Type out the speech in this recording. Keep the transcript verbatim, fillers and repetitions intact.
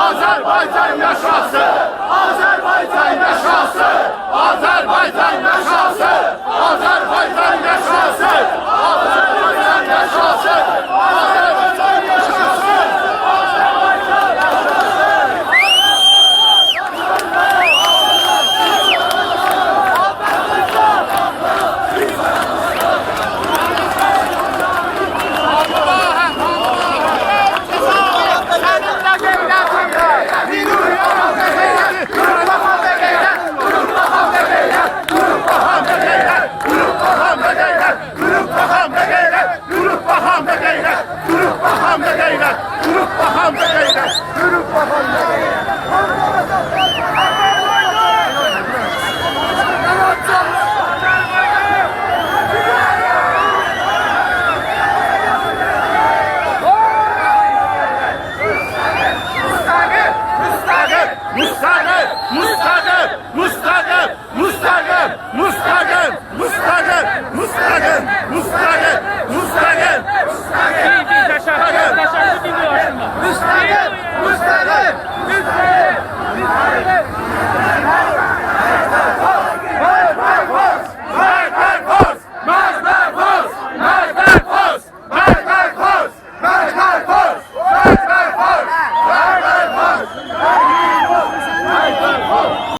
آذربایجان یاشاسین! آذربایجان یاشاسین! آذربایجان یاشاسین! آذربایجان یاشاسین! آذربایجان یاشاسین! آذربایجان یاشاسین! مستقیم! مستقیم! مستقیم! مستقیم! مستقیم! مستقیم!